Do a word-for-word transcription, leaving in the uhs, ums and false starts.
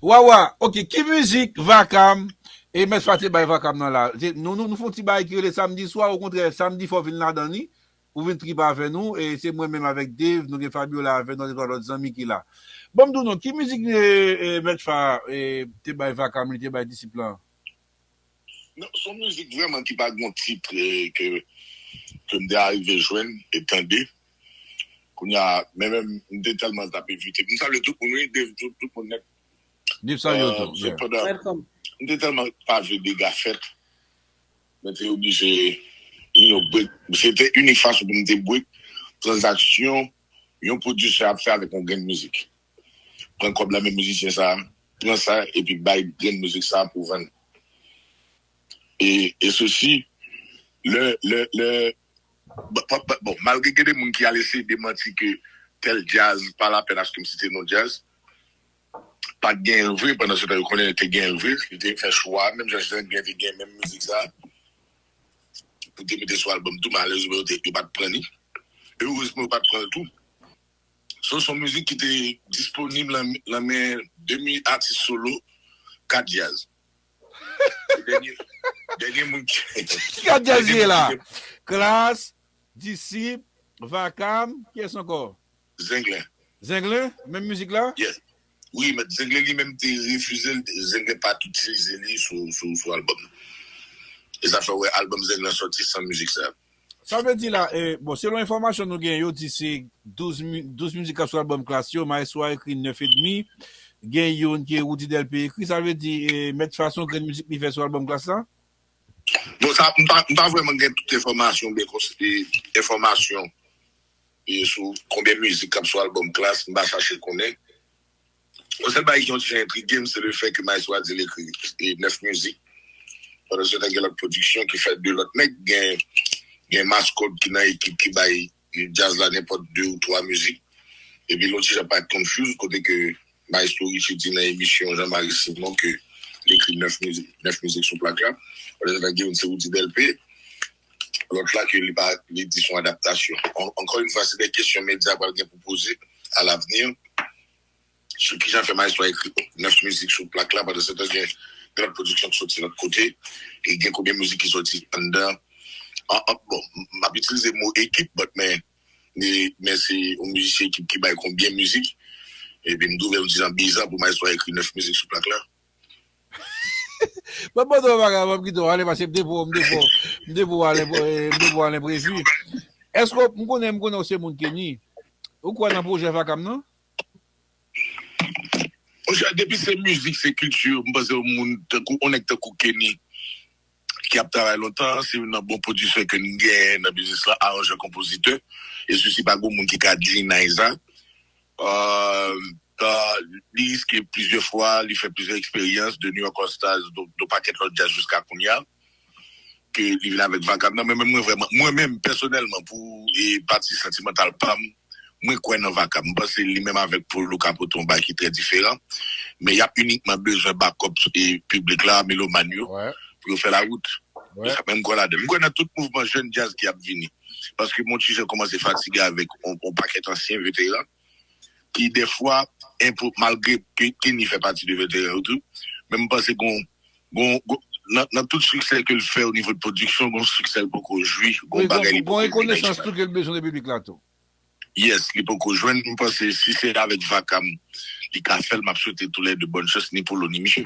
Wawa, ok, ki mizik Vakam e Mèt Fa te bay Vakam nan la? Se, nou, nou, nou fè yon ti bagay ki rele samdi swa, okontrè, samdi fò w vin ladan li, pou vin trip avè nou, e se mwen menm avèk Dave, nou gen Fabiola avè nou, de twa lòt zanmi ki la. Ban m di w non, ki mizik e, e, Mèt Fa e, te bay Vakam, li te bay disip lan? Non, se yon mizik vrèman ki pa gen yon tit e, ke, ke m te arive jwenn e tande. Kounye a, men menm, m te tèlman t ap evite. M salye tout moun, wi, Dave, tout, tout moun nèt. Dave salye w tou. Sepandan, m te tèlman pa vle dega fèt, mwen te oblije, you know, break. Se te inik fason pou m te break tranzaksyon yon pwodisè ap fè avèk yon grenn mizik. Pran kòb la men mizisyen sa, pran sa, epi bay grenn mizik sa pou vann. E, e sesi, lè, lè, lè, bon, bon, bon, malgre gen de moun ki al eseye demanti ke tèl djaz pa lapèn aske m site non djaz, pa t genyen l vre, pandan se tan yo konnen te genyen l vre, yo te fè chwa, menm jan Jan Glen te gen menm mizik sa, pou te mete sou albòm tou, malerezman yo, te, yo pa t pran li. Erezman yo pa t pran l tou. So, se yon mizik ki te disponib lan, lan men demi atis solo, kat djaz. Dènye, dènye moun ki. Ki kat djaz ye la? Klass, Disip, Vakam, kiyès ankò? Zenglen. Zenglen, menm mizik la? Yes. Wi, men Zenglen li menm te refize l, Zenglen pa t itilize li sou, sou, sou albòm nan. E sa fè w wè albòm Zenglen sòti san mizik sa. Sa vle di la, e, bon, selon enfòmasyon nou gen, yo di se douz mi, douz mizik k ap sou albòm Klass yo, Maestro a ekri nèf edmi, gen youn ke Roody Delpé ekri, sa vle di e, Mèt Fa se yon grenn mizik li fè sou albòm Klass la? Bon, sa, m pa, m pa vrèman gen tout enfòmasyon, byen konsidere enfòmasyon e, sou konbyen mizik k ap sou albòm Klass, m pa chache konnen. Yon sèl bagay ki yon ti jan entrige m, se lefè ke Maestro a di l ekri e, nèf mizik. Pandan se tan, gen lòt pwodiksyon ki fèt de lòt nèg. Gen, gen Maskòt ki nan ekip ki bay djaz la nenpòt de ou twa mizik. Epi l yon ti jan parèt confuse, kote ke Maestro Richie di nan emisyon Jean Marie Simon ke li ekri nèf mizik, nèf mizik sou plak la. Pandan se tan, gen youn se Roody Delpé. Lòt la ke li pa, li di se yon adaptasyon. An, encore une fois, se de kesyon medya pral gen pou poze à l'avenir. Sou kijan fè Maestro a ekri nèf mizik sou plak la, pandan se tan gen, gen lòt pwodiksyon ki soti lòt kote, e gen konbyen mizik ki soti anndan. An, an, bon, m ap itilize mo ekip, but men, men, men se yon mizisyen ekip ki bay konbyen mizik, epi m twouve l yon ti jan bizan pou Maestro a ekri nèf mizik sou plak la. Mwen pote w bagay avan m kite w ale, paske m te pou, m te pou, m te pou ale, m te pou ale enprezi. Èske w, m konnen, m konnen w se moun Kenny. Ou kwè nan pwojè Vakam nan? Monchè, depi se mizik, se kilti, m panse yon moun tankou, yon nèg tankou Kenny, ki ap travay lontan, se youn nan bon pwodisè ke n gen nan biznis la, aranjè, konpozitè. E sesi pa gon moun ki ka deny sa. Euh, euh, li riske plizyè fwa, li fè plizyè eksperyans, de New York All Stars, do, do pakèt lòt djaz jiska kounye a, ke li vin avèk Vakam nan. Men, men mwen vrèman, mwen menm, pèsonèlman, pou e, pati santimantal pa m, mwen kwè nan Vakam. M panse li menm avèk Polo ka pote yon bagay ki trè diferan. Men y ap inikman bezwen bakòp e, piblik la, melomàn yo, pou yo fè lawout. Men sa, men m kwè ladan. M kwè nan tout mouvman jèn djaz ki ap vini. Paske m yon ti jan kòmanse fatige avèk yon, yon pakèt ansyen veteran ki dèfwa, enpo-, malgre ke Kenny fè pati de veteran yo tou, men m panse gon, gon, gon, nan, nan tout siksè ke l fè o nivo de pwodiksyon, gon siksè l poko jwi, gon bagay li poko jwi nan istowa. Wi, gon, gon rekonesans tou ke l bezwen de piblik la tou. Yes, li poko jwenn, m panse si se avèk Vakam li ka fè l, m ap swete toulède bòn chans ni Polo ni misye.